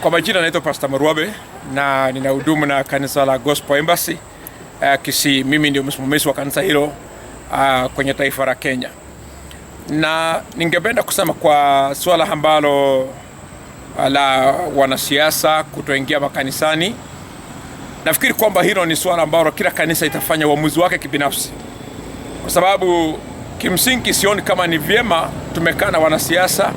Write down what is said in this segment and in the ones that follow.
Kwa majina naitwa Pastor Maruabe na ninahudumu na kanisa la Gospel Embassy Kisii. Mimi ndio msimamizi wa kanisa hilo kwenye taifa la Kenya, na ningependa kusema kwa suala ambalo la wanasiasa kutoingia makanisani, nafikiri kwamba hilo ni suala ambalo kila kanisa itafanya uamuzi wake kibinafsi, kwa sababu kimsingi sioni kama ni vyema tumekaa na wanasiasa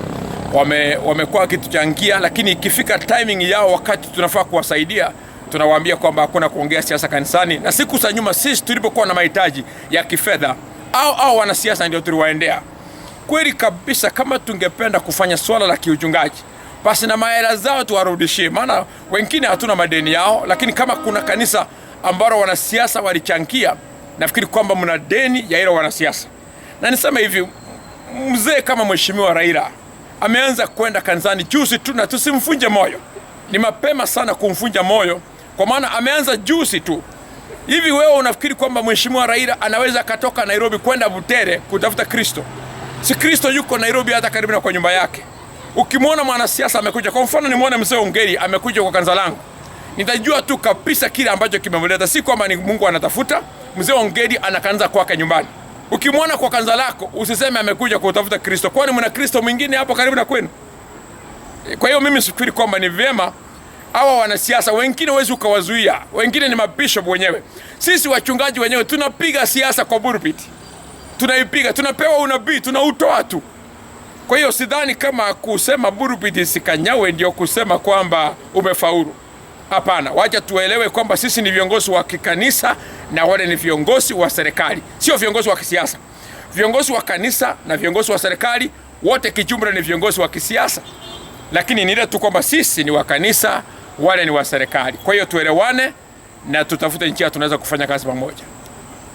wamekuwa wakituchangia, lakini ikifika timing yao, wakati tunafaa kuwasaidia, tunawaambia kwamba hakuna kuongea siasa kanisani. Na siku za nyuma sisi tulipokuwa na mahitaji ya kifedha au wanasiasa ndio tuliwaendea. Kweli kabisa, kama tungependa kufanya swala la kiuchungaji, basi na mahela zao tuwarudishie, maana wengine hatuna madeni yao, lakini kama kuna kanisa ambalo wanasiasa walichangia, nafikiri kwamba mna deni ya ile wanasiasa. Na niseme hivi, mzee kama Mheshimiwa Raila ameanza kwenda kanisani juzi tu, na tusimfunje moyo. Ni mapema sana kumfunja moyo, kwa maana ameanza juzi tu. Hivi wewe unafikiri kwamba Mheshimiwa Raila anaweza akatoka Nairobi kwenda Butere kutafuta Kristo? Si Kristo yuko Nairobi, hata karibu na kwa nyumba yake. Ukimwona mwanasiasa amekuja, kwa mfano nimwone mzee Ongeri amekuja kwa kanisa langu, nitajua tu kabisa kile ambacho kimemleta, si kwamba ni Mungu anatafuta. Mzee Ongeri ana kanisa kwake nyumbani. Ukimwona kwa kanisa lako usiseme amekuja kutafuta Kristo, kwani mna Kristo mwingine hapo karibu na kwenu? Kwa hiyo mimi sifikiri kwamba ni vyema hawa wanasiasa wengine huwezi ukawazuia, wengine ni mabishop wenyewe. Sisi wachungaji wenyewe tunapiga siasa kwa pulpit, tunaipiga, tunapewa unabii, tunautoa tu. Kwa hiyo sidhani kama kusema pulpit isikanyawe ndio kusema kwamba umefaulu. Hapana, wacha tuelewe kwamba sisi ni viongozi wa kikanisa na wale ni viongozi wa serikali, sio viongozi wa kisiasa. Viongozi wa kanisa na viongozi wa serikali wote kijumla ni viongozi wa kisiasa, lakini ni ile tu kwamba sisi ni wa kanisa, wale ni wa serikali. Kwa hiyo tuelewane na tutafute njia tunaweza kufanya kazi pamoja.